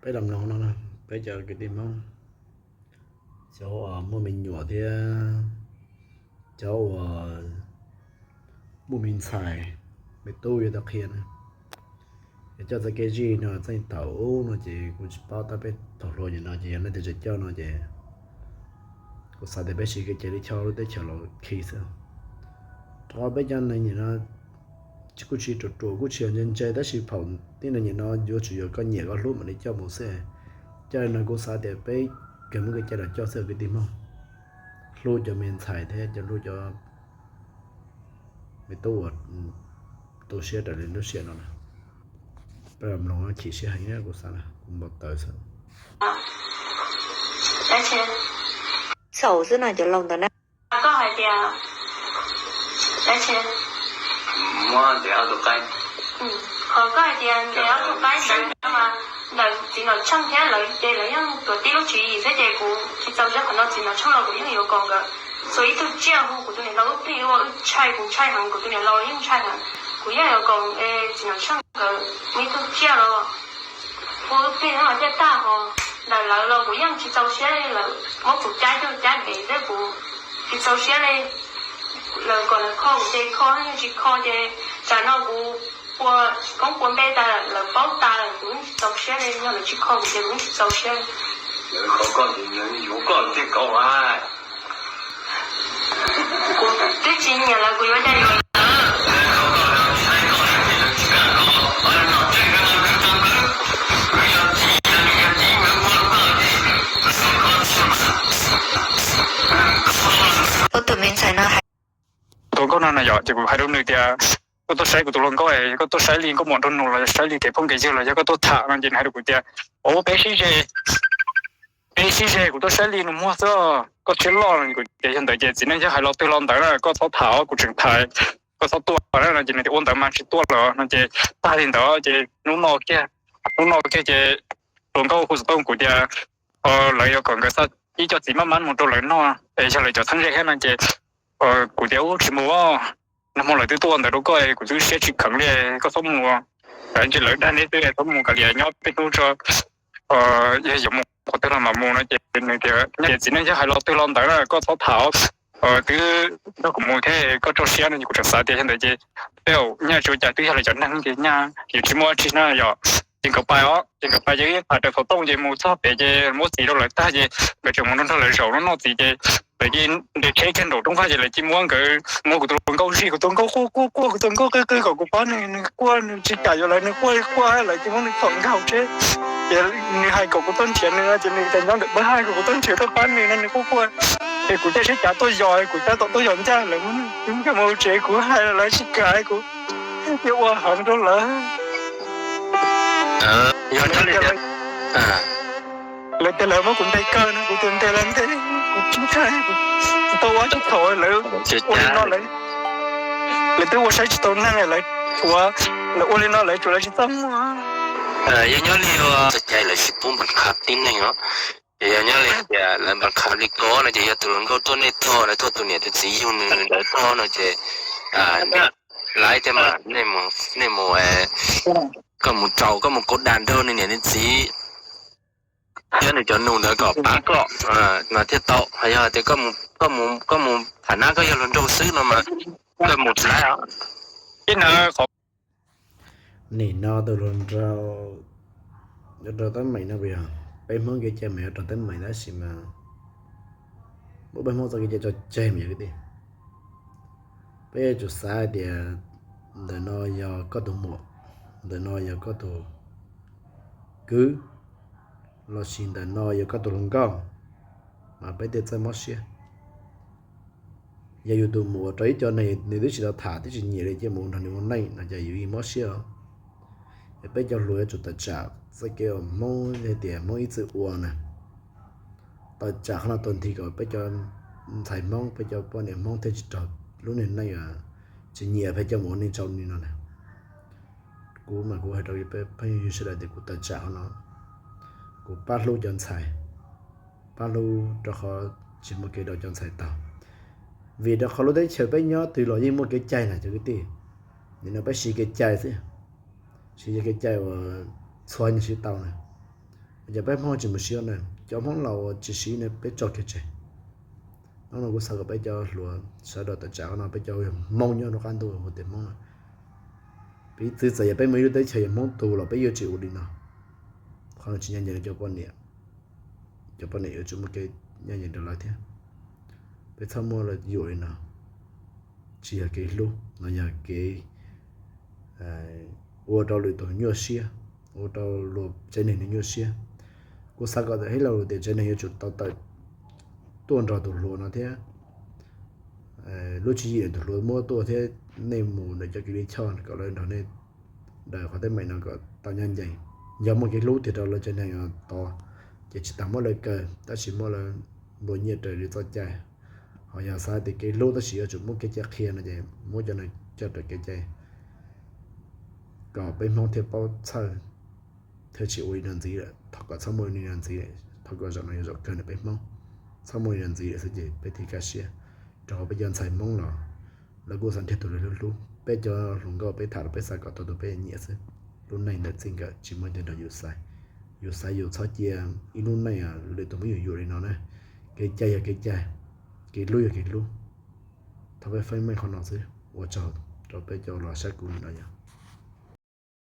Peb los mloog no, peb cov kwv tij Hmoob, cov uas muaj me nyuam thiab cov uas muaj me ntxhais, me tub yuav tau qhia na. Yog coj txoj kev zij no txheej thaum ub no ces kuv tsis paub, tab peb thaum hluas nim no ces yog leej twg tseem coj no ces kuv xav tias peb siv kev cai li choj lub teb chaws los khi xwb. Rau qhov peb cov neeg nim no kuj tsis ruam ruam kuj tsis yog ntse ntse, tab sis phaum tib neeg nim no yuav tsum yog koj nyiam koj hlub mam li coj mus xwb. Coj li no kuv xav tias peb kawg muab kev cai los coj xwb kwv tij Hmoob, hlub cov me ntxhais thiab cov hlub cov me tub uas tu siab raws li lub sij hawm no na. Peb los mloog chim siab heev, kuv xav kuv npau taws xwb. Txhaum xwb no cov laus ntawd na. Koj hais tias, muab ntes ob tug qaib. Qhov koj hais tias ntes ob tug qaib ntawd mas ntawm txiv Nom Tsheej thiab lawv ces lawv yeej tuav tib lub tswv yim xwb ces kuv tsis txaus siab qhov no. Txiv Nom Tsheej los kuv yeej yuav kom nkawd txhua ib tug tsiaj hu kuv tus niam laus lub npe ua wb ntshai, kuv ntshai heev, kuv tus niam laus yeej ntshai heev. Kuv yeej yuav kom txiv Nom Tsheej nkawd muaj ib tug tsiaj los hu wb npe thiaj tag ho. Ntawm lawv los kuv yeej tsis txaus siab li, lawv muab kuv cab cuag cab dev xwb, kuv tsis txaus siab li. Lawv kom lawv kho kuv ces kho, yeej tsis kho ces tsam no kuv pua koob pua npe tas lawv paub tas lawm, kuv yeej tsis txaus siab li. Yog lawv tsis kho kuv ces kuv yeej tsis txaus siab li. Lawv kho koj ces lawv yuav koj thiaj kho. Kuv twb tsis nyiam lawv, kuv yuav cas yuav lawv. Ob tug me ntxhais no hais, tus hluas nkauj no na yom, ces kuv hais rau nws tias, koj tuaj saib kuv tus hluas nkauj, koj tuaj saib li nkauj muam nraug nus los yog saib li kev phooj kev ywg los yog koj tuaj tham no, ces nws hais rau kuv tias, o, peb sib ze, peb sib ze, kuv tuaj saib li nus muag xwb, koj siab loj. Kuv tias yog ntawd ces txiv neej yog hais los twg los ntawd na, koj txhob tham, kuv tseem tham, koj txhob tuaj na no. Ces nws tias ua ntawd mas tsis tuaj lawm no. Ces tag li ntawd ces hnub no kiag, hnub no kiag ces hluas nkauj hu xov tooj kuv tias, lawv yuav kom nkawd xa ib co txiv maj mab mus rau lawv noj es yog lawv cov txheeb ze thiab no. Ces kuv tias, ub, tsis mus, nag hmo lawv twb tuaj ntawd rau koj, kuv twb siab tsis kheev li, koj txhob mus. Kav tsij lawv dag neb xwb, txhob mus, kav liam nyob peb hnub tso, yog yuav mus qhov twg los mam mus no. Ces nws tias, txiv neej yog hais los twg los ntawd na, koj txhob tham, twb nrog kuv mus thiab koj tso siab no. Ces kuv tseem xav tias yog ntawd ces tej zaum nyaj tsis ua cas, twb yog lawv cov neeg ces nyaj yuav tsis muaj dab tsi na yom. Ces nkawd pais os, ces nkawd pais ces yeej tham raws xov tooj, ces mus txog pem ces muab txiv rau lawv tag ces nkawd tseem mus nrog nrog lawv zaum noj noj txiv ces lawv cia li nres tsheb kiag nraum roob vaj ces lawv cia li muab nkawd, muab kuv tus hluas nkauj zij, kuv tus nkauj quaj quaj quaj, kuv tus nkauj qw qw kom kuv pab nws, nws quaj nws tsis kam yuav lawv, nws quaj quaj lawv cia li muab nws txhom nkaug tsheb. Ces nws hais kom kuv tuaj nrhiav nws no ces nws cas nyob ntawm pab hais kom kuv tuaj nrhiav tuaj pab nws no, nws quaj quaj. Ces kuv caij tsheb cav tuaj yos, kuv cav tom tuaj yos ncaj, lawv muab nws coj mus tsev, kuv hais lawv tsis kam, kuv cia ua heev rau lawv. Yog lawv tias lawv muab kuv ntes kaw no, kuv tias ntes los ntes, kuv tsis ntshai, kuv tsis tau ua tsis txhaum, lawv ua li no lawv, lawv twb ua saib tsis tau neeg, lawv tsuav, lawv ua li no lawv tsuas lawv tsis txaj muag. Yog nyob li ua txoj cai lawv tsis pub npam kha tib neeg os. Ces yog nyob li tias lawv npam kha li ko no ces yog tus hluas nkauj tuaj nej tog, lawv tuaj tus niam tus txiv yug nws ntawd tog no ces laiv thiab mas, nej mus, koj mus tsaus, koj mus kav das nrog nws niam nws txiv thiab nws cov nus ntawd kom pab koj mas thiaj tau. Yog tias koj mus tham nab koj yog hluas nraug xwb no mas koj mus tsis laiv os. Ib hnub qhov nim no tus hluas nraug yuav raug teeb meem no puas yog? Peb Hmoob kev cai mas yuav raug teeb meem tab sis mas muab peb Hmoob txoj kev cai tso tseg mas yog kwv tij. Peb yuav tsum xav hais tias ntawm no yog koj tus muam, ntawm no yog koj tus kwv, los sis ntawm no yog koj tus hluas nkauj, mas peb thiaj txawj mob siab. Yog yus tus muam ua rau ib co neeg nws twb tsis tau tham twb tsis nyiam li cia mus nrog nws ua neej no ces yus yeej mob siab os. Es peb cov hluas yuav tsum tawm tsam txoj kev uas Hmoob hais tias Hmoob ib txwm ua na, tawm tsam qhov no tuaj nthi kom peb cov ntxhais Hmoob, peb cov poj niam Hmoob thiaj tsis raug lub niag neej uas tsis nyiam peb coj mus ua neej tsaus ni no na. Kuv mas kuv hais rau peb phooj ywg sawv daws tias kuv tawm tsam qhov no, kuv pab hlub cov ntxhais, pab hlub rau qhov tsis muaj kev rau cov ntxhais tau. Vim rau qhov lub teb chaws peb nyob twg los yeej muaj kev cai na cov kwv tij. Nim no peb siv kev cai xwb. Siv yog kev cai uas txhua yam siv tau na. Yog peb Hmoob tsis mus siv na, cov Hmoob laus uas tsis siv ne peb tso kiag tseg. Hnub no kuv xav kom peb cov hluas sawv daws tawm tsam qhov no, peb cov Hmoob nyob rau qab ntuj hu tias Hmoob no, piv txwv txawm yog peb mus ib lub teb chaws yog Hmoob tus los peb yuav tsis ua li no. Qhov no tsis ncaj ncees rau cov poj niam, cov poj niam yuav tsum muaj kev ncaj ncees rau lawv thiab. Peb txhob muab lawv yuam li no, tsis yog kev hlub no, yog kev ua rau lwm tus nyuaj siab, ua rau luag tsev neeg nws nyuaj siab. Kuv xav kom tawm hais lus tias tsev neeg yuav tsum tau tawm tuaj nrog tus hluas no thiab lub tswv yim tus hluas muab tuaj thiab nej mus ntawm cov kws li choj kom lawv nrog nej daws qhov teeb meem no kom tau ncaj ncees. Yog muaj kev hlub tiag rau lawv tsev neeg tod ces tsis tas muab lawv kaw tab sis muab lawv npuas nyiaj raws li txoj cai. Ho yog xav tias kev hlub tab sis yuav tsum muab kev cai qhia no ces muab cov no coj raws kev cai kom peb Hmoob thiaj paub txhawj, thiaj tsis ua li no ntxiv lawm. Thov kom txhob muaj li no ntxiv, thov kom zaum no yog zaum kawg ntawm peb Hmoob, txhob muaj li no ntxiv lawm xwb ces peb thiaj kaj siab. Rau qhov peb cov ntxhais Hmoob los lawv kuj xav nrhiav tus lawv hlub hlub. Peb cov hluas nkauj peb tham los peb xav kom tau tus peb nyiam xwb. Lub neej ntawm txij nkawm tsis muaj ib tug nrog yus xaiv. Yus xaiv yus txhob cia ib lub neej lwm tus muab yus yuam li no na. Kev cai yog kev cai, kev hlub yog kev hlub. Thov peb feeb meej qhov no xwb. Ua tsaug rau peb cov los saib kuv no yog